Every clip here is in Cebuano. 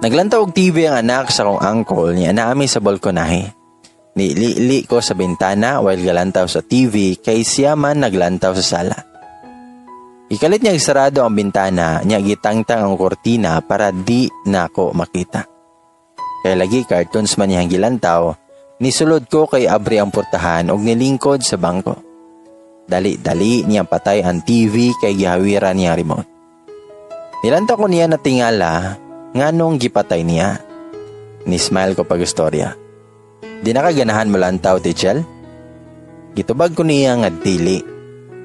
Naglantaw og TV ang anak sa akong uncle niya naami sa balkonahe. Nilili ko sa bintana while galantaw sa TV kay siya man naglantaw sa sala. Ikalit niya sarado ang bintana niya, gitangtang ang kortina para di nako makita. Kay lagi cartoons man niyang gilantaw, nisulod ko kay abri ang portahan og nilingkod sa bangko. Dali-dali niyang patay ang TV kay gihawiran niya remote. Nilantaw ko niya na tingala nganong gipatay niya. Ni-smile ko pag-istorya. "Di na ka ganahan molantaw, Tichel?" Gitubag ko niya nga dili.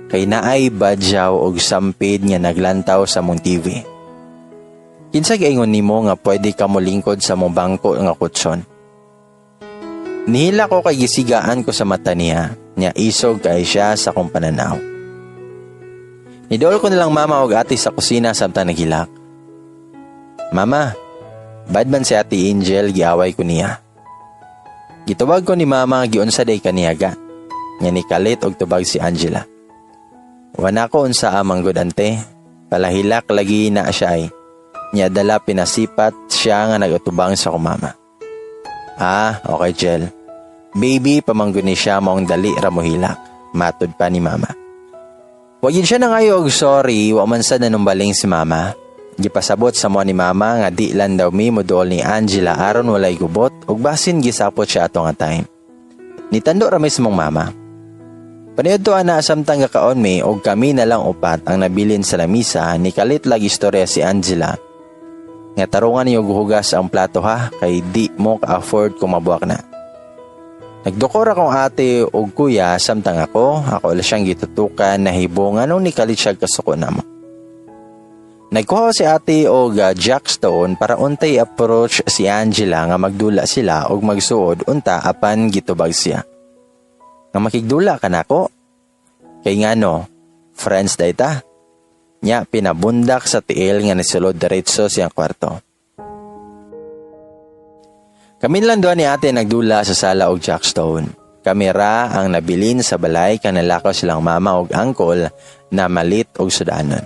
Kay naay badyaw og sampid nga naglantaw sa mong TV. "Kinsa gaingon nimo nga pwede ka molingkod sa mong bangko nga kutson?" Nihila ko kay gisigaan ko sa mata niya, niya isog kay siya sa akong pananaw. Nidool ko nilang mama og ate sa kusina samtang naghilak. "Mama, bad man si Ate Angel," giaway ko niya. Gitubag ko ni Mama, "Giunsa day kaniya ga?" Nga ni kalit og tubag si Angela. "Wana ko unsa amang gud, ante. Palahilak lagi na siya ay. Nya dala pinasipat siya nga nagatubang sa akong mama." "Ah, okay, Jel. Baby pamanggun ni siya maong dali ra mo hilak," matud pa ni Mama. Wa yun siya nangayo og sorry, wa man sad nanumbaling si Mama. Gipasabot sa mo ni Mama nga di lang daw mi moduol ni Angela aron walay gubot ug basin gisapot siya ato nga time. Nitando ra mi sa mong mama. Paniudto ana, samtang gakaon mi og kami na lang upat ang nabilin sa lamisa, ni kalit lagi istorya si Angela. Nga tarungan niyo guhugas ang plato ha, kay di mo ka-afford kung mabuak na. Nagdukor akong ate og kuya samtang ako, ako lang siyang gitutukan na hibong anong nikalit siya kasuko namo. Nagkuha si ate og jackstone para untay approach si Angela nga magdula sila og magsuod unta, apan gitubag siya. Nga makigdula ka nako? Kay ngano, friends day ta? Nya pinabundak sa tiil nga nisulod diretso siyang kwarto. Kami lang doon ni ate nagdula sa sala og jackstone. Kami ra ang nabilin sa balay kan nalakaw silang mama og uncle na malit og sudanon.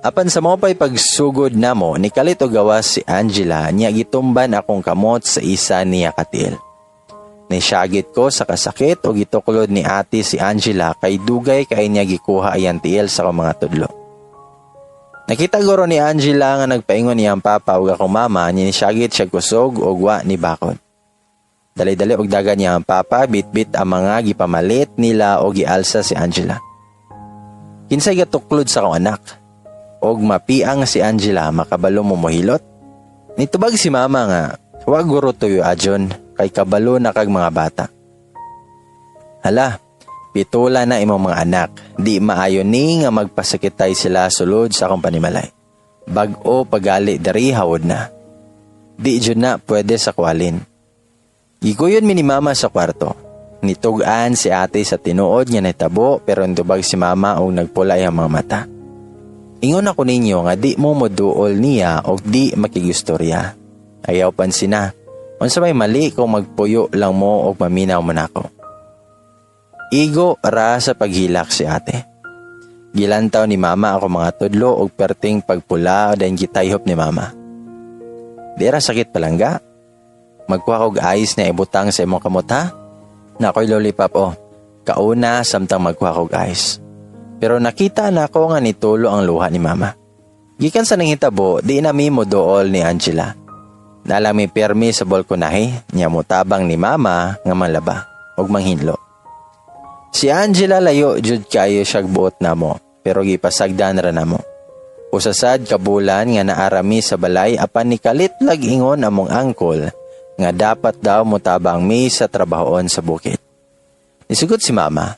Apan sa mao pay pagsugod namo, nikalit og gawas si Angela niya gitumban akong kamot sa isa niya katil. Nisyagit ko sa kasakit og gituklod ni ate si Angela kay dugay kay niya gikuha ayan tiil sa akong mga tudlo. Nakita guro ni Angela nga nagpaingon niyang papa ug akong mama niya nisyagit siya kusog og wa ni bakod. Dali-dali og dagan niya ang papa, bitbit ang mga gipamalit nila og gialsa si Angela. "Kinsay gatuklod sa akong anak? Og mapiang si Angela makabalo mo mohilot?" Nitubag si mama nga, "Wag guro tuyo ajon, kay kabalo na kag mga bata. Hala, pitula na imong mga anak. Di maayo ni nga magpasakitay sila sulod sa akong panimalay. Bag-o pagali dari hawod na. Di jud na pwede sa kwalin." Gikuyon mi ni mama sa kwarto. Nitug-an si ate sa tinuod nga nahitabo pero nitubag si mama og nagpula ang mga mata. "Ingon ako ninyo nga di mo moduol niya og di makigistorya. Ayaw pansina. Unsa may mali kung magpuyo lang mo og maminaw mo nako?" Igo ra sa paghilak si ate. Gilantaw ni mama ako mga tudlo og perting pagpula dan gitayhop ni mama. "Di ra sakit, palangga. Magkuha og ice na ibutang sa imong kamot ha. Na ako'y lollipop oh. Kauna samtang magkuha og ice." Pero nakita na ako nga nitulo ang luha ni mama. Gikan sa nanghitabo, di na mi mo dool ni Angela. Nalami permi sa balkonahe, niya mutabang ni mama nga manlaba ug manghinlo. Si Angela layo jud kayo siya buot namo, pero gipasagdan ra namo. Usasad ka bulan nga naarami sa balay apan ni kalit lag ingon among uncle nga dapat daw mutabang mi sa trabahoon sa bukid. Nisugot si mama.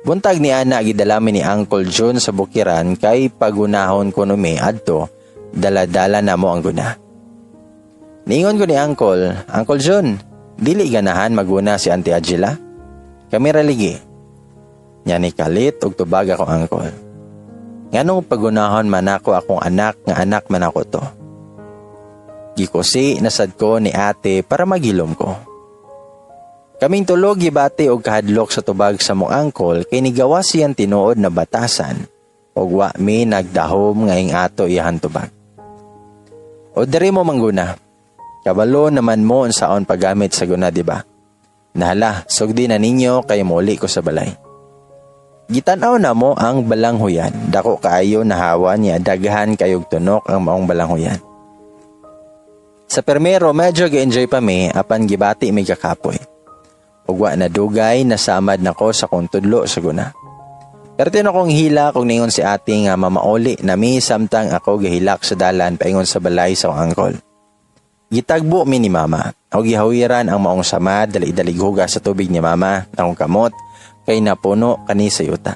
Buntag ni ana gidala mi ni Uncle John sa bukiran kay pagunahon ko mi adto, dala-dala namo ang guna. Niingon ko ni Uncle, "Uncle John, dili ganahan maguna si Auntie Angela? Kami ra ligi." Nya ni kalit og tubag akong uncle. "Nganong pagunahon man ako akong anak nga anak man ako to?" Gikusi nasad ko ni ate para magilom ko. Kaming tulog gibati og kahadlok sa tubag sa mong uncle kay nigawa siyang tinuod na batasan ug wa mi nagdahom nga ing ato iyahan tubag. O diri mo mangguna. Kabalo naman mo unsaon paggamit sa guna, di ba? Nahala, sugdi na ninyo kay muli ko sa balay. Gitanaw na mo ang balanghuyan. Dako kaayo nahawa niya, daghan kayog tunok ang maong balanghuyan. Sa permero, medyo ga-enjoy pa mi apan gibati mi kakapoy. Ug wa na dugay, nasamad nako sa kong tudlo sa guna. Pero akong hila kung ningon si ate nga mamauli na mi samtang ako gahilak sa dalan paingon sa balay sa akong uncle. Gitagbo mi ni mama. O gihawiran ang maong samad, dali-dali hugas sa tubig ni mama akong kamot kay napuno kani sa yuta.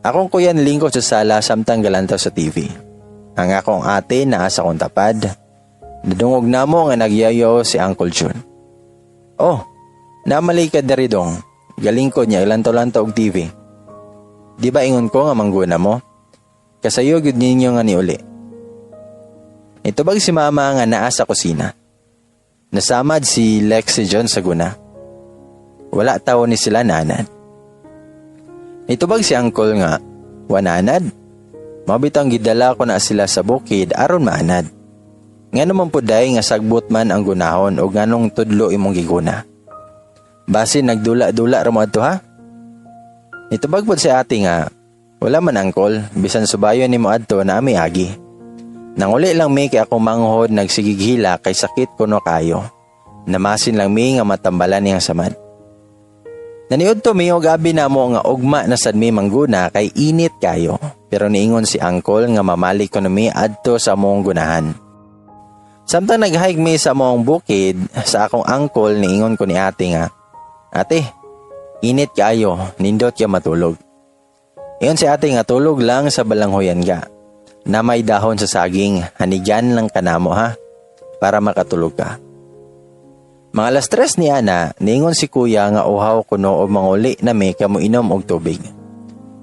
Akong kuya nilingkod sa sala samtang galantaw sa TV. Ang akong ate naa sa akong tapad. Nadungog namo nga nagyayo si Uncle June. "Oh, namali ka diri dong." Galingkod niya ilantaw-lantaw og TV. "Di ba ingon ko nga mangguna mo? Kasayo gyud ninyo nga niuli." Nitubag si mama nga naa sa kusina. "Nasamad si Lexi John sa guna. Wala tawo ni sila nanad." Nitubag si uncle nga, "Wananad? Mabitang gidala ko na sila sa bukid aron maanad. Nga naman puday nga sagbot man ang gunahon o nganong tudlo imong giguna. Basi nagdula-dula ra mo adto ha?" Nitubag pod si ate nga, "Wala man, uncle, bisan subayon nimo adto na ami agi. Nanguli lang mi kay akong manghod nagsigig hila kay sakit kuno kayo. Namasin lang mi nga matambalan niyang samad." Naniudto mi og abi namo nga ugma na sad mi mangguna kay init kayo. Pero niingon si uncle nga mamalik kuno mi adto sa among gunahan. Samtang nag-hike mi sa among bukid sa akong uncle, niingon ko ni ate nga, "Ate, init kaayo, nindot kay matulog." Ingon si ate nga, "Tulog lang sa balanghoyan ga. Na may dahon sa saging, hanigan lang kanamo ha, para makatulog ka." Mga alas 3 ni ana, niingon si kuya nga uhaw kuno o manguli na mi kamo inom og tubig.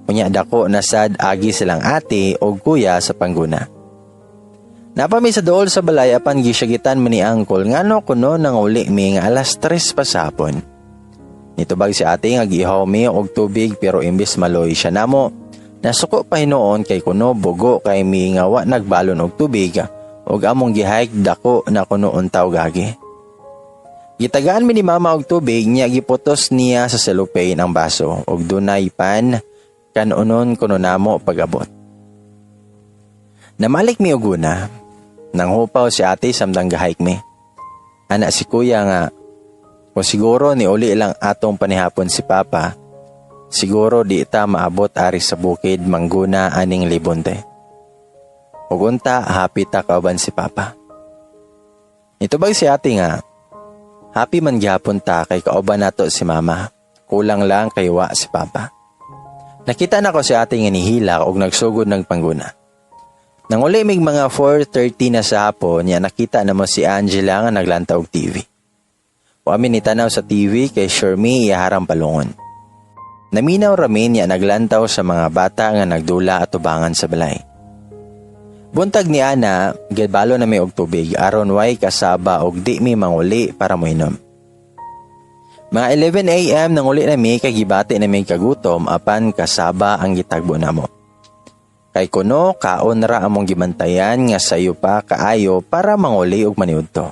Unya dako na sad agi silang ate og kuya sa pangguna. Napami sa dool sa balay apan gisyagitan man ni uncle ngano kuno nanguli mi nga alas 3 pa sa hapon. Nitubag si ate nga giihaw mi og tubig pero imbes maloy siya namo, nasuko pa hinuon kay kuno bugo kay mi nga wa nagbalon og tubig ug among gihike dako na kuno untaw gagi. Gitagaan mi ni mama og tubig niya, giputos niya sa cellophane ang baso ug dunay pan kanunon kuno namo pag-abot. Namalik mi og una, nanghupaw si ate samtang gahike mi. Ana si kuya nga, "Kung siguro ni uli lang atong panihapon si papa, siguro di ta maabot ari sa bukid mangguna aning libonte. Ug unta happy ta kauban si papa." Nitubag si ate nga, "Happy man gihapon ta kay kauban nato si mama. Kulang lang kay wa si papa." Nakita nako si ate nga nihilak og nagsugod ng pangguna. Nanguli mig mga 4:30 na sa hapon niya, nakita namo si Angela nga naglantaw og TV. Wa mi nitanaw sa TV kay sure mi iyaharang palungon. Naminaw rami niya naglantaw sa mga bata nga nagdula at tubangan sa balay. Buntag ni ana, gibalo na mi og tubig aron way kasaba og di mi manguli para moinom. Mga 11 a.m. nanguli na mi kay gibati na mi kagutom apan kasaba ang gitagbo namo. Kay kuno kaon ra among gibantayan nga sayo pa kaayo para manguli og maniudto.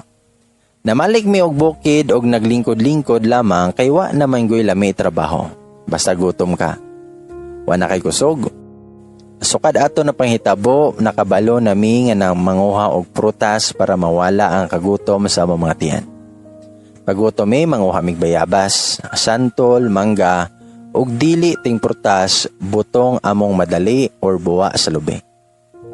Namalik mi og bukid og naglingkod-lingkod lamang kay wa naman goy lami trabaho. Basta gutom ka. Wa na kay kusog. Sukad ato na panghitabo, nakabalo na mi nga nang manguha og prutas para mawala ang kagutom sa among mga tiyan. Pagutom mi, manguha mig bayabas, santol, mangga, ug dili ting prutas, butong among madali or buwa sa lubi.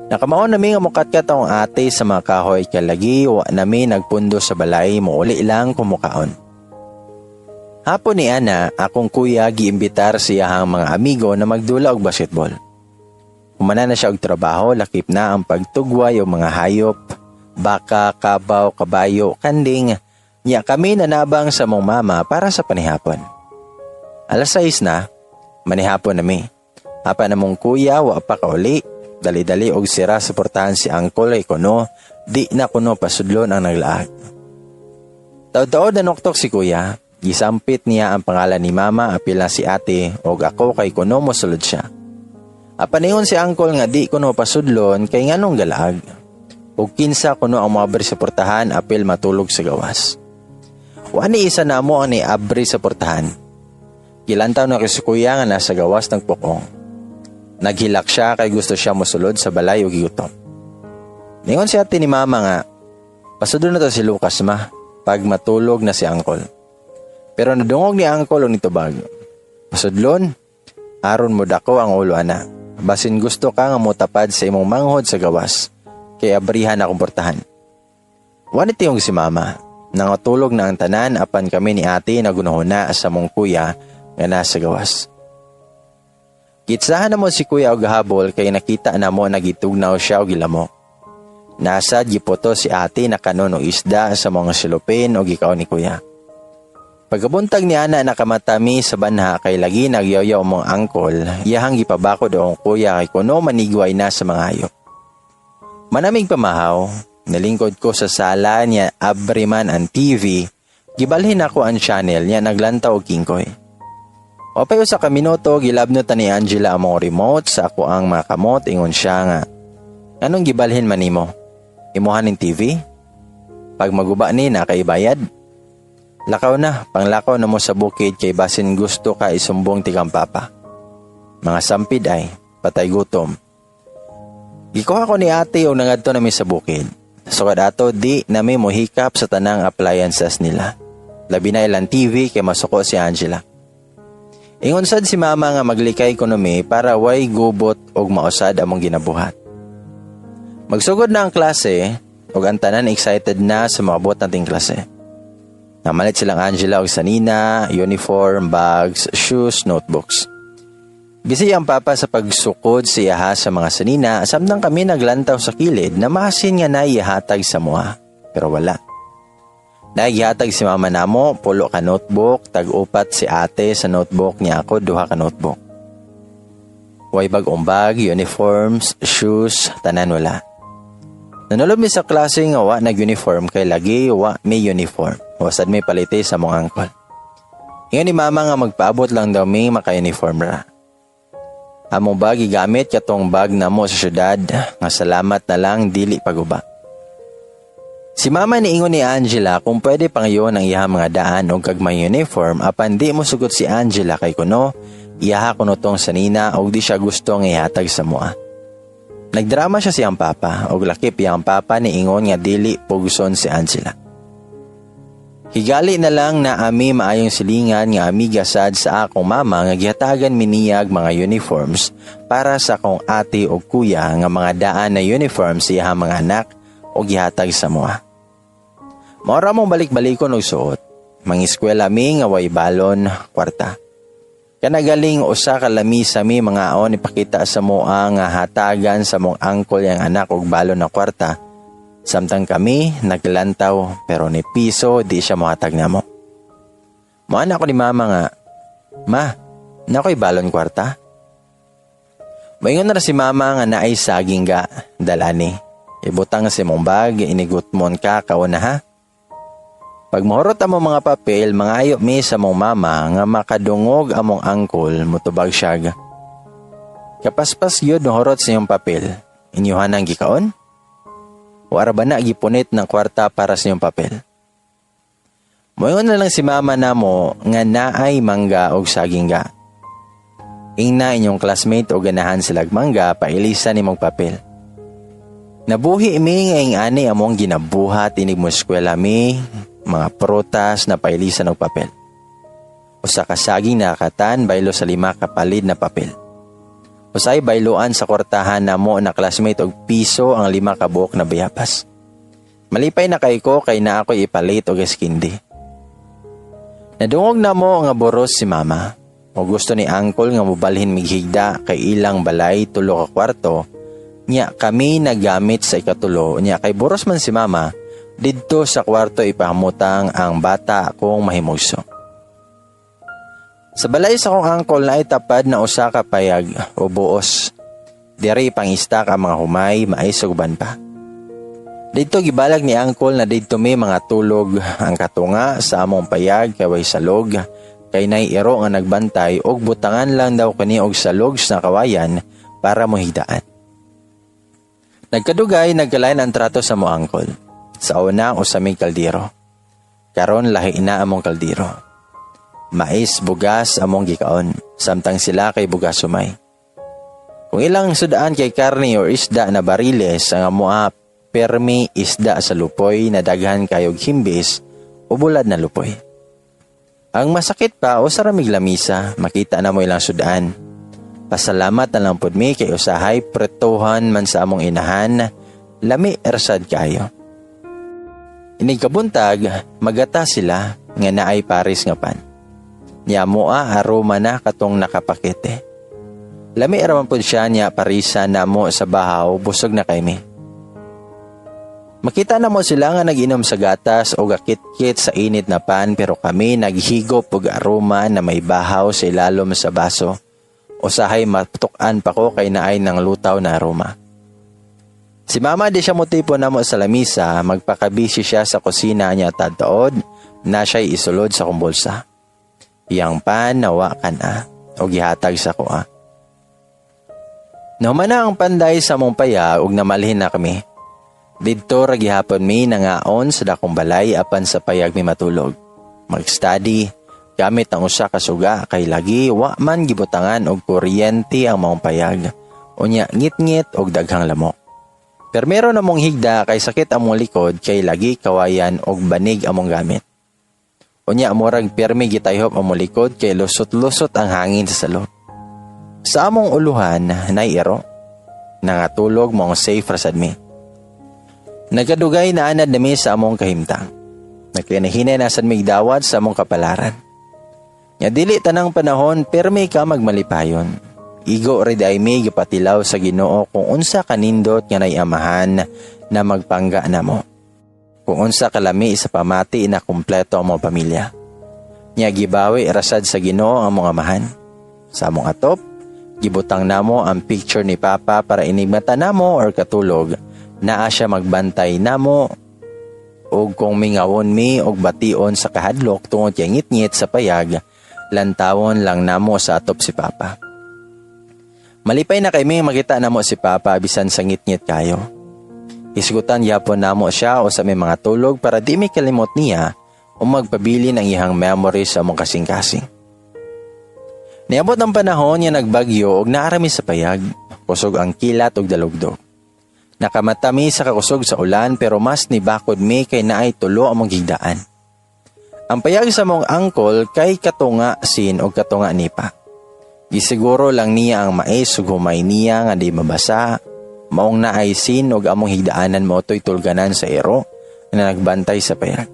Nakamao na mi nga mukatkat akong ate sa mga kahoy kay lagi wa nami nagpundo sa balay, muuli lang kumukaon. Hapon ni ana, akong kuya giimbitar siya ang mga amigo na magdula og basketball. Humana na siya og trabaho, lakip na ang pagtugway og mga hayop, baka, kabaw, kabayo, kanding, nya kami nanabang sa mong mama para sa panihapon. Alas 6 na, manihapon na mi. Apan namong kuya wa pa kauli, dali-dali og sira suportahan si uncle ay kuno, di na kuno pasudlon ang naglaag. Taod-taod nanuktok si kuya, gisampit niya ang pangalan ni mama apil na si ate og ako kay kuno mosulod siya. Apan ingon si uncle nga di kuno pasudlon kay nganong galaag. Ug kinsa kuno ang moabri sa portahan apil matulog sa gawas. Wa ni isa namo ang niabri sa portahan. Gilantaw na si kuya nga nasa gawas nagpukong. Naghilak siya kay gusto siya mosulod sa balay ug gigutom. Ningon si ate ni mama nga, "Pasudlo na to si Lucas, ma, pag matulog na si uncle." Pero nadungog ni uncle og nitubag, "Pasudlon, aron mo dako ang ulo ana. Basin gusto ka nga motapad sa imong manghod sa gawas, kay abrihan akong portahan." Wa nitiyong si mama. Nangatulog na ang tanan apan kami ni ate nagunahuna sa mong kuya nga nasa gawas. Gitsahan na mo si kuya og habol kay nakita na mo nagitugnaw siya og gilamok. Nasad gipoto si ate na kanon og isda sa mga silupin og gikaon ni kuya. Pagkabuntag ni ana nakamata mi sa banha kay lagi nagyaw-yaw mong angkol, iyahang gipabakod akong kuya kay kuno manigway na sa mga hayop. Manamig pamahaw, nalingkod ko sa sala niya abri man ang TV, gibalhin ako ang channel niya naglantaw og kingkoy. Wapay usa ka minuto, gilabno ta ni Angela ang mga remote sa ako ang mga kamot, ingon siya nga, "Anong gibalhin man nimo? Imuhan ning TV? Pag maguba ni na kay bayad? Lakaw na, panglakaw na mo sa bukid kay basin gusto ka isumbong tikang papa. Mga sampid ay, patay gutom." Gikuha ko ni ate o nangadto nami sa bukid. Sukad ato di nami mohikap sa tanang appliances nila. Labi na ilang TV kay masuko si Angela. Ingon sad si mama nga maglikay kuno mi para way gubot og mausad among ginabuhat. Magsugod na ang klase ug ang tanan excited na sa moabot nating klase. Namalit silang Angela og sanina, uniform, bags, shoes, notebooks. Busy ang papa sa pagsukod sa iyaha sa mga sanina samtang kami naglantaw sa kilid na masin nga naihatag sa mua. Pero wala. Naihatag si mama namo, pulo ka notebook, tag-upat si ate sa notebook niya, ako duha ka notebook. Way bag-ong bag, uniforms, shoes, tanan wala. Nanulob mi sa klase nga wa nag-uniform kay lagi wa may uniform. Wasad may palite sa mong angkol. Ingon ni mama nga magpaabot lang daw mi maka-uniform ra. Among bag gigamit katong bag namo sa syudad nga salamat na lang dili paguba. Si mama niingon ni Angela kung pwede pangyon ang iyang mga daan og kagmay uniform, apan di mo sugot si Angela kay kuno iyaha kuno tong sanina og di siya gusto nga ihatag sa mua. Nagdrama siya siyang papa og lakip iyang papa niingon nga dili pugson si Angela. Higali na lang na ami maayong silingan nga amiga sad sa akong mama nga gihatagan miniyag mga uniforms para sa akong ate o kuya nga mga daan na uniforms sa iyang mga anak o gihatag sa mua. Maura mong balik-balikon og suot. Mangiskwela mi nga way balon kwarta. Kanagaling usa ka lamisa mi mga aon ipakita sa mua nga hatagan sa mong angkol yang anak og balon na kwarta. Samtang kami naglantaw pero ni piso di siya mohatag namo. Moana ko ni mama nga, "Ma, nakoy balon kwarta?" Moingon na si mama nga naay saging ga, dalani. Ibutang sa imong bag, inigutmon ka, kauna ha. Pag mahurot among mga papel, mangayo mi sa mong mama nga makadungog among angkol, mutubag siya. "Kapaspas yun nahurot sa iyong papel, inyuhan ang gikaon? Wara ba na gipunit ng kwarta para sa iyong papel?" Moingon na lang si mama namo nga naay mangga og saging ga. Ingna inyong classmate o ganahan silag mangga, pailisan nimong papel. Nabuhi mi nga ing ani among ginabuhat inig mo eskwela mi, mga prutas na pailisan og papel. Usa ka saging nakatan baylo sa 5 kapalid na papel. Usay bayloan sa kwartahan namo na classmate og piso ang 5 ka buok na bayabas. Malipay na kay ko kay naa ako'y ipalit og eskindi. Nadungog na mo nga boros si mama. O gusto ni angkol nga mobalhin mighigda kay ilang balay tulo ka kwarto. Nya kami nagamit sa ikatulo, nya kay boros man si mama, didto sa kwarto ipahamutang ang bata kung mahimugso. Sa balay sa akong angkol na tapad na usa ka payag o buos. Diri pangistak ang mga humay, mais ug uban pa. Didto gibalag ni angkol na didto may mga tulog ang katunga sa among payag kay way salog kay nay iro nga nagbantay og butangan lang daw kani og salog sa kawayan para mohigdaan. Nagkadugay, nagkalain ang trato sa mo angkol. Sa una, usa may kaldero. Karon lahi na among kaldero. Mais bugas among gikaon, samtang sila kay bugas sumay. Kung ilang sudaan kay karne or isda na bariles, ang amoa permi isda sa lupoy na daghan kayog himbis o bulad na lupoy. Ang masakit pa, usa ra mig lamisa, makita na mo ilang sudaan. Pasalamat na lang pud mi kay usahay pretohan man sa among inahan, lami ersad kayo. Inig kabuntag, magata sila nga naay paris nga pan. Nya moa aroma na katong nakapakete. Lami ra man pud siya niya parisa namo sa bahaw, busog na kay mi. Makita na mo sila nga nag-inom sa gatas o gakitkit sa init na pan, pero kami naghigop og aroma na may bahaw sa ilalom sa baso. Usahay matukan pa ko kay naay ng lutaw na aroma. Si mama di siya motipo namo sa lamisa, magpakabisi siya sa kusina niya tadtaod na siya'y isulod sa kong bulsa. Iyang pan nawa kan a o gihatag sa kuha. Nahuman na ang panday sa mong payag ug namalhin na kami. Didto ra gihapon mi nangaon sa dakong balay apan sa payag mi matulog. Mag-study gamit ang usa ka suga kay lagi wa man gibutangan og kuryente ang maong payag. Unya ngit-ngit og daghang lamok. Pero meron namong higda kay sakit among likod kay lagi kawayan og banig among gamit. Unya murag pirmi gitayhop among likod kay lusot-lusot ang hangin sa salop. Sa among uluhan nay iro. Nangatulog maong safe ra sad mi. Nagkadugay na anad nami sa among kahimtang. Nagkinahinay na sad mig dawat sa among kapalaran. Nya dili tanang panahon pirmi ka magmalipayon. Igo rid ay mi gipatilaw sa Ginoo kung unsa kanindot nga nay amahan na magpangga namo. Kung unsa kalami sa pamati na kumpleto ang mga pamilya. Nya gibawi rasad sa Ginoo ang mga amahan. Sa among atop, gibutang namo ang picture ni Papa para inigmata namo or katulog naa siya magbantay namo og kung mingawon mi og bation sa kahadlok tungod kay ngitngit sa payag, lantawon lang namo sa atop si Papa. Malipay na kay mi makita namo si Papa bisan sa ngitngit kayo. Isgutan yapon namo siya o sa may mga tulog para di mi kalimot niya o magpabili ng iyang memory sa among kasing-kasing. Niabot ang panahon nga nagbagyo og naarami sa payag, kusog ang kilat og dalugdog. Nakamata mi sa kakusog sa ulan pero mas nibakod mi kay naay tulo among gigdaan. Ang payag sa mong angkol kay katunga sin og katunga nipa. Gisiguro lang niya ang mais ug humay niya nga di mabasa, maong naay sin og among higdaanan mo to'y tulganan sa ero na nagbantay sa payag.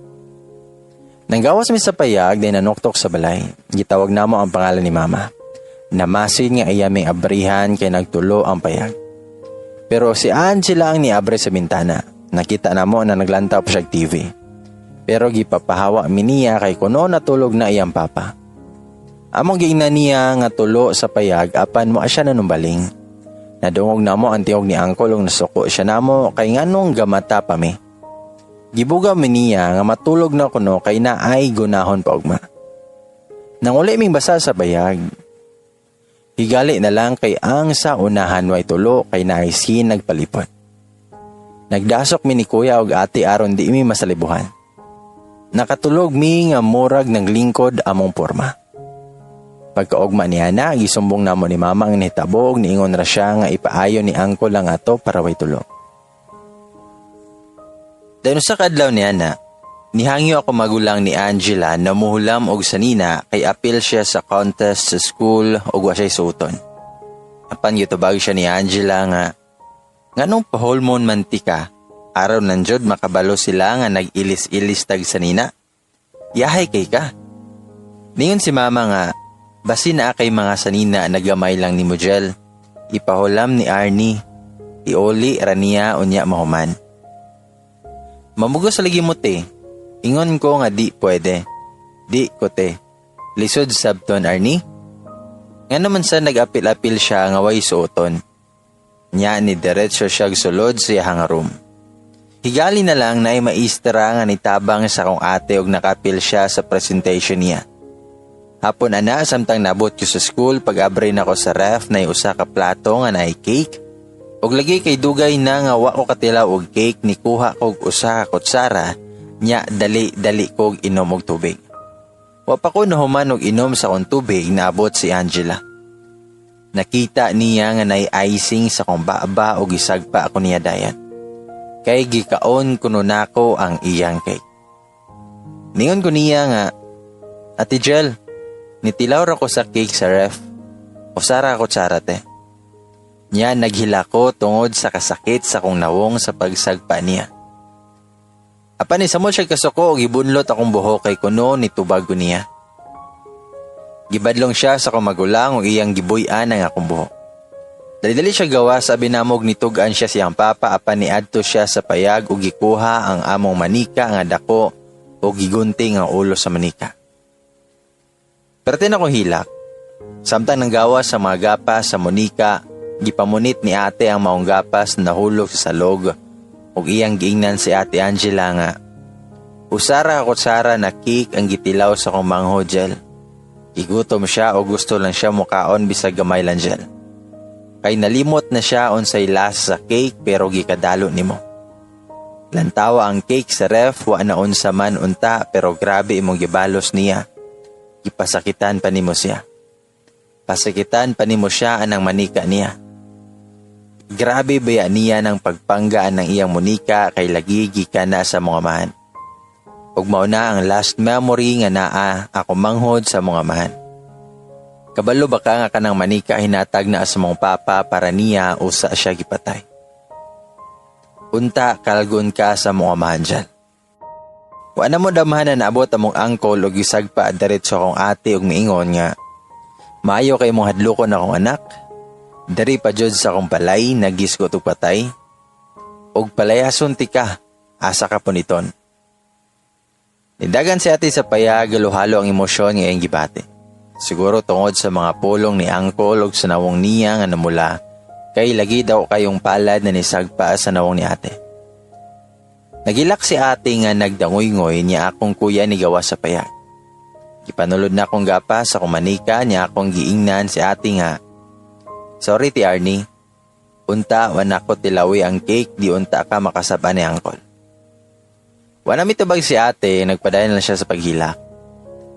Nanggawas mi sa payag din nanuktok sa balay. Gitawag namo ang pangalan ni mama. Namasin nga iya ming abrihan kay nagtulo ang payag. Pero si Angela ang niabre sa bintana. Nakita namo na naglantaw pa siya TV. Pero gipapahawa mi niya kay kuno natulog na iyang papa. Among giingnan niya nga tulo sa payag apan mo siya nanumbaling. Nadungog namo ang tingog ni angkol ug nasuko siya namo kay nganong gamata pa mi. Gibuga mi niya nga matulog na kuno kay naay gunahon pa ugma. Nanguli ming basa sa payag. Higali na lang kay ang sa unahan way tulo kay naay sin nagpalipot. Nagdasok mi ni kuya og ate aron di mi masalibuhan. Nakatulog mi nga murag ng lingkod among porma. Pagkaugma niya na, gisumbong namo ni mama ang nahitabo ug niingon ra siya nga ipaayo ni angkol ang ato para way tulo. Dayon sa kadlaw niya na, nihangyo ako magulang ni Angela na muhulam og sanina kay apil siya sa contest sa school ug wa siya'y suoton. Apan gitubag siya ni Angela nga, nganong paholmon man ti ka, araw nan jud makabalo sila nga nag-ilis-ilis tag sanina. Yahay kay ka. Ningon si mama nga, basin na kay mga sanina nagamay lang ni Mujel. Ipahulam ni Arnie. Iuli ra niya unya mahuman. Mamugos lagi mo te. Ingon ko nga di pwede. Di ko te. Lisod sabton Arnie. Nga naman sa nag-apil-apil siya nga way suoton. Nya ni diretso siya sulod sa iyahang room. Higali na lang na ay maistra nga nitabang sa kong ate og nakapil siya sa presentation niya. Hapon ana samtang nabot ko sa school, pag-abre nako sa ref na usa ka plato nga naay cake. Og lagi kay dugay na nga wa ko katilaw og cake, nikuha kog usa ka kutsara nya dali-dali kog inom og tubig. Wa pa ko nahuman og inom sa akong tubig, naabot si Angela. Nakita niya nga nay icing sa akong baba og gisagpa ako niya dayan. Kay gikaon kuno nako ang iyang cake. Ningon ko niya nga, "Ate Jel, nitilaw ra ko sa cake sa ref. Usa ra kutsara, te." Nya naghilak ko tungod sa kasakit sa kong nawong sa pagsagpa niya. Apan nisamot siya kasuko og gibunlot akong buhok kay kuno nitubag ko niya. Gibadlong siya sa akong magulang ug iyang gibuy-an ang akong buhok. Dali-dali siya gawa sa binamog, nitug-an siya siyang papa, apan niadto siya sa payag ug gikuha ang among manika nga dako ug gigunting ang ulo sa manika. Perti na akong hilak. Samtang nanggawas sa mga gapas sa manika, gipamunit ni ate ang maong gapas na nahulog sa salog ug iyang giingnan si Ate Angela nga, "Usa ra ka kutsara na cake ang gitilaw sa akong manghod, Jel. Gigutom siya o gusto lang siya mukaon bisag gamay lang, Jel. Kay nalimot na siya unsay lasa sa cake, pero gikadalo nimo. Lantawa ang cake sa ref, wa na unsa man unta, pero grabe imong gibalos niya. Gipasakitan pa nimo siya. Pasakitan pa nimo siya anang manika niya. Grabe baya niya ng pagpanggaan ng iyang munika kay lagi gikan na sa mga amahan. Ug mao na ang last memory nga naa ako manghod sa mga amahan. Kabalo ba ka nga kanang manika hinatag na sa mong papa para niya usa siya gipatay? Unta kalgon ka sa mga amahan dyan. Wa na mo damhan na naabot among uncle ug gisagpa diretso akong ate ug miingon nga, 'Maayo kay mong hadlokon akong anak. Dari pa jud sa akong balay nagisgot og patay. Og palayason tika, asa ka puniton?' Nidagan si ate sa payag, halo-halo ang emosyon nga iyang gibati. Siguro tungod sa mga pulong ni uncle ug sa nawong niya nga namula kay lagi daw kayong palad na nisagpa sa nawong ni ate. Nagilak si ate nga nagdangoy-ngoy niya akong kuya ni gawa sa payag. Gipanulod na akong gapas sa kumanika niya akong giingnan si ate nga, 'Sorry, Ti Arnie. Unta wa nako tilawi ang cake, di unta ka makasaba ni uncle.' Wa na mitubag si ate, nagpadayon lang siya sa paghilak.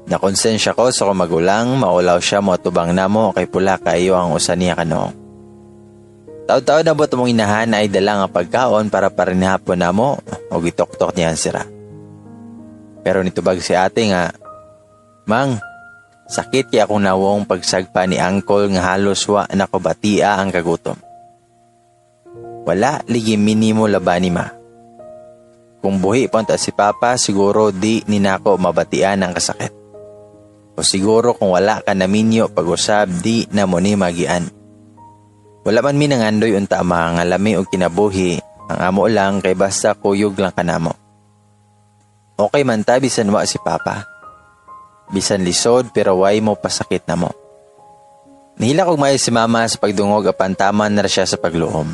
Nakonsensya ko sa akong magulang, maulaw siya moatubang namo kay pula kayo ang usa niya ka noo. Taod-taod na mong inahan na ay dala nga pagkaon para parinhapon namo o gitoktok niya ang sira. Pero nitubag si ate nga, 'Mang, sakit kay akong nawong pagsagpa ni uncle nga halos wa nako batia ang kagutom. Wala ligi minimo labani, ma. Kung buhi pa unta si papa, siguro di ni nako mabatian ang kasakit. O siguro kung wala ka naminyo pag-usab, di na mo ni magian. Wala man mi nangandoy unta, ma, nga lami og kinabuhi, ang amo lang kay basta kuyog lang kanamo. Okay man ta bisan wa si papa. Bisan lisod pero way mo pasakit namo.' Nihilak og maayo si mama sa pagdungog, apan taman na ra siya sa pagluom.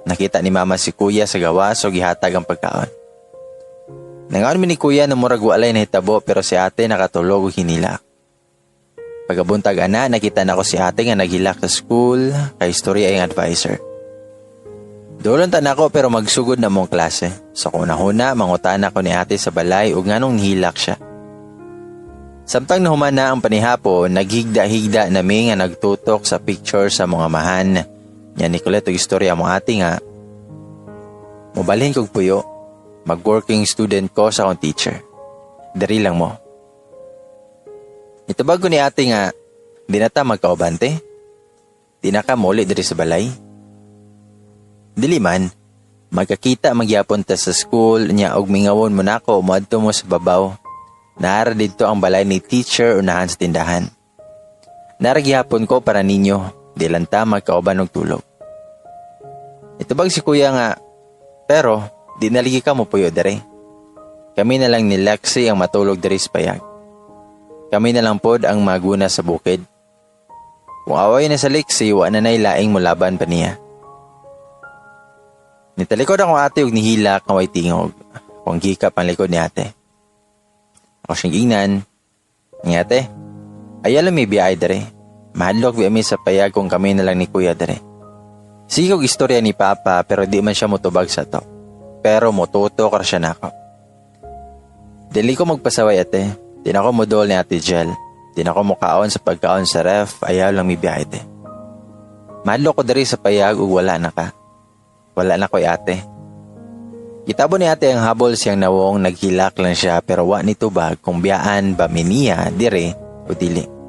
Nakita ni mama si kuya sa gawas o gihatag ang pagkaon. Nangaon mi ni kuya na murag walay nahitabo, pero si ate nakatulog og hinilak. Pagkabuntag ana, nakita nako si ate nga naghilak sa school kay istorya ang advisor. Dolon ta nako pero magsugod na mong klase. Sa kunahuna, mangutana ko ni ate sa balay ug nganong nihilak siya. Samtang nahuman na ang panihapon, naghigda-higda nami nga nagtutok sa picture sa mga amahan. Nya ni kulit og istorya mo ate nga, 'Mobalhin kog puyo, mag-working student ko sa akong teacher. Dari lang mo.' Itubag ko ni ate nga, 'Di na ta magkauban, te. Di na ka muli diri sa balay.' 'Dili man, magkakita magyapon ta sa school niya og mingawon mo nako, moadto mo sa babaw. Naara didto ang balay ni teacher unahan sa tindahan. Nara gihapon ko para ninyo, di lang ta magkauban og tulog.' Itubag si kuya nga, 'Pero di naligi ka mo puyo dere. Kami na lang ni Lexi ang matulog dere sa payag. Kami na lang pod ang maguna sa bukid. Kung away na sa Lexi, wa na nay laing mulaban pa niya.' Nitalikod akong ate og nihilak nga way tingog. Kung gikap ang likod ni ate. Ako siyang ingnan, 'Nga ate, ayaw mi biyay dere. Mahadlok bi mi sa payag kung kami na lang ni kuya dere. Sige og istorya ni Papa pero di man siya motubag sa to. Pero motutok ra siya nako. Dili ko magpasaway, ate. Di na ako modol ni Ate Jel. Di na ako mukaon sa pagkaon sa ref, ayaw lang mibiyahe, ate. Mahadlok ko diri sa payag ug wala na ka. Wala na ko'y ate. Gitabo ni ate ang habol siyang nawong, naghilak lang siya pero wa nitubag kung biyaan ba mi niya dire o dili.